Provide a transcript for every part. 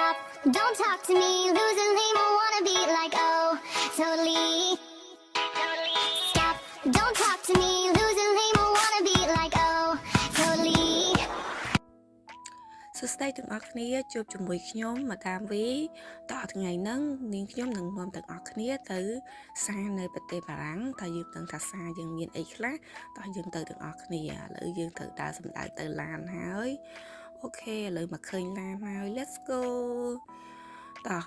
Stop, don't talk to me, loser, lame, or wanna be like, oh, totally. Stop, don't talk to me, loser, lame, or wanna be like, oh, totally. សួស្តីទាំងអស់គ្នាជួបជាមួយខ្ញុំម៉ាដាមវីតោះថ្ងៃហ្នឹងនាងខ្ញុំនឹងនាំទាំងអស់គ្នាទៅផ្សារនៅប្រទេសបារាំងតើយើងដឹងថាផ្សារយើងមានអីខ្លះតោះយើងទៅទាំងអស់គ្នាឥឡូវយើងត្រូវដើរសម្ដៅទៅឡានហើយ OK ឥឡូវមកឃើញឡានហើយ let's go តោះ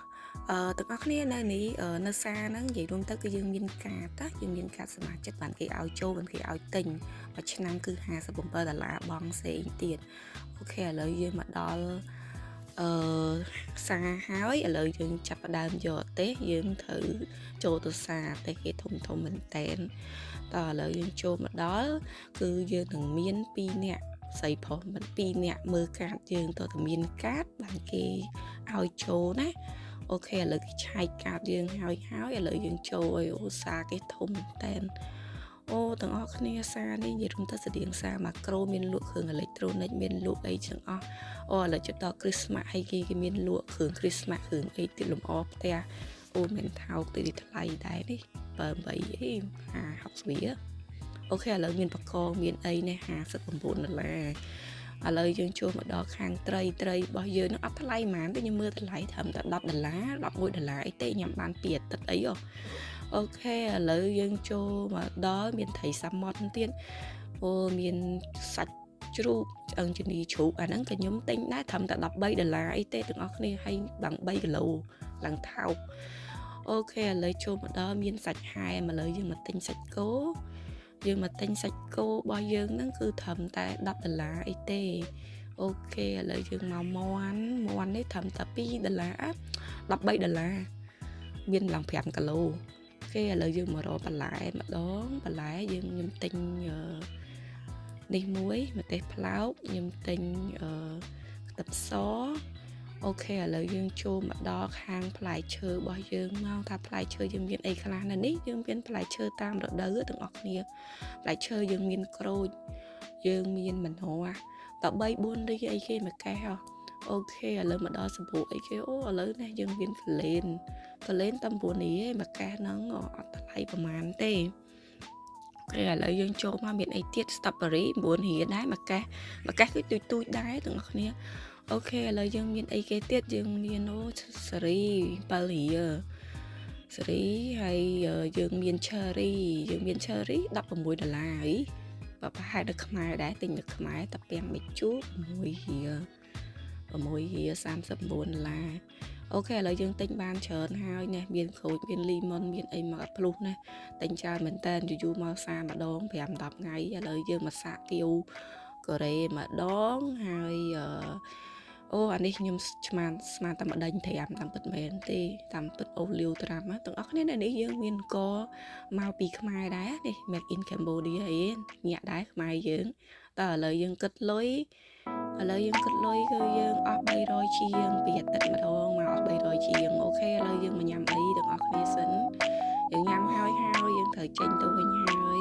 អឺទាំងអស់គ្នានៅនេះនៅផ្សារហ្នឹងនិយាយរួមទៅគឺយើងមានកាតណាយើងមានកាតសមាជិកបានគេឲ្យចូលបានគេឲ្យទិញមួយឆ្នាំគឺ57ដុល្លារបង់ផ្សេងទៀត OK ឥឡូវយើងមកដល់អឺផ្សារហើយឥឡូវយើងចាប់ផ្ដើមយកទេសយើងត្រូវចូលទៅផ្សារទេសគេធំធំមែនតែនតើឥឡូវយើងចូលមកដល់គឺយើងនឹងមាន2នាក់ស្រីប្រុសមិន2នាក់មើលកាតយើងតើតមានកាតបានគេឲ្យចូលណាOK ឥឡូវគេឆែកកាតយើងហើយហើយឥឡូវយើងចូលឲ្យអូផ្សារគេធំមែនតែនអូទាំងអស់គ្នាផ្សារនេះនិយាយរួមទៅស្តៀងផ្សារម៉ាក្រូមានលក់គ្រឿងអេឡិចត្រូនិកមានលក់អីទាំងអស់អូឥឡូវជិតដល់គ្រីស្មាស់ហើយគេគេមានលក់គ្រឿងគ្រីស្មាស់គ្រឿងអីទៀតលម្អផ្ទះអូមិនថោកទេថ្លៃដែរនេះបើ8អី50 60រៀល OK ឥឡូវមានបកងមានអីនេះ59ដុល្លារឥឡូវយើងចូលមកដល់ខាងត្រីត្រីរបស់យើងនឹងអត់ថ្លៃហ្មងទេខ្ញុំមើលថ្លៃត្រឹមតែ10ដុល្លារ11ដុល្លារអីទេញ៉ាំបានពីអាទិត្យអីហ៎ OK ឥឡូវយើងចូលមកដល់មានត្រីសាម៉ុតទៀតអូមានសាច់ជ្រូកឆ្អឹងជំនីជ្រូកអាហ្នឹងក៏ខ្ញុំទិញដែរត្រឹមតែ13ដុល្លារអីទេទាំងអស់គ្នាហើយឡើង3គីឡូឡើងថោក OK ឥឡូវចូលមកដល់មានសាច់ហែមឥឡូវយើងមកទិញសាច់គោយើងមកទិញសាច់គោរបស់យើងហ្នឹងគឺត្រឹមតែ10ដុល្លារអីទេ OK ឥឡូវយើងមកមាន់មាន់នេះត្រឹមតែ2ដុល្លារ13ដុល្លារមានឡើង5គីឡូ OK ឥឡូវយើងមករកបន្លែម្ដងបន្លែយើងខ្ញុំទិញនេះមួយម្ទេសប្លោកខ្ញុំទិញអឺខ្ទឹមស OK ឥឡូវយើងចូលមកដល់ខាងផ្លែឈើរបស់យើងមកថាផ្លែឈើយើងមានអីខ្លះនៅនេះយើងមានផ្លែឈើតាមរដូវទាំងអស់គ្នាផ្លែឈើយើងមានក្រូចយើងមានម្នាស់ត3 4រីអីគេមួយកែហ៎ OK ឥឡូវមកដល់សាប៊ូអីគេអូឥឡូវនេះយើងមានហ្វ្លេនហ្វ្លេនតាម9នេះឯងមួយកែហ្នឹងអត់ថ្លៃប្រហែលទេ OK ឥឡូវយើងចូលមកមានអីទៀត strawberry 9រៀលដែរមួយកែមួយកែគឺទូចទូចដែរទាំងអស់គ្នា OK ឥឡូវយើងមានអីគេទៀតយើងមានអូសេរី7រៀលសេរីហើយយើងមាន cherry យើងមាន cherry 16ដុល្លារអីបើប្រហែលនៅខ្មែរដែរទិញនៅខ្មែរតាពាំងបិជូ6រៀល6រៀល39ដុល្លារ OK ឥឡូវយើងទិញបានច្រើនហើយនេះមានក្រូចមានលីម៉ុនមានអីមកភ្លុះណាទិញច្រើនមែនតើយូរយូរមកសាម្ដង5 10ថ្ងៃឥឡូវយើងមកសាកទាវកូរ៉េម្ដងហើយអឺអូអានេះខ្ញុំឆ្មានស្មានតែម្ដេញត្រាំតាមពិតមែនទេតាមពិតអូលាវត្រាំទាំងអស់គ្នានៅនេះយើងមានកមកពីខ្មែរដែរនេះ Made in Cambodia អីញាក់ដែរខ្មែរយើងតើឥឡូវយើងគិតលុយឥឡូវយើងគិតលុយគឺយើងអស់300ជាងពីអាទិត្យម្ដងមកអស់300ជាង OK ឥឡូវយើងមកញ៉ាំអីទាំងអស់គ្នាសិនយើងញ៉ាំហើយហើយយើងត្រូវចេញទៅវិញហើយ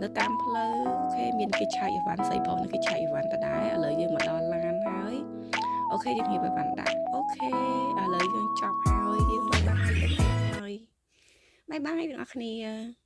នៅតាមផ្លូវ OK មានគេឆែកអីវ៉ាន់ស្អីផងគេឆែកអីវ៉ាន់ដដែលឥឡូវយើងមកដល់ឡានហើយ OK យើងរៀបអីវ៉ាន់ដាក់ OK ឥឡូវយើងចប់ហើយយើង bye bye ទៅហើយ bye bye ទាំងអស់គ្នា។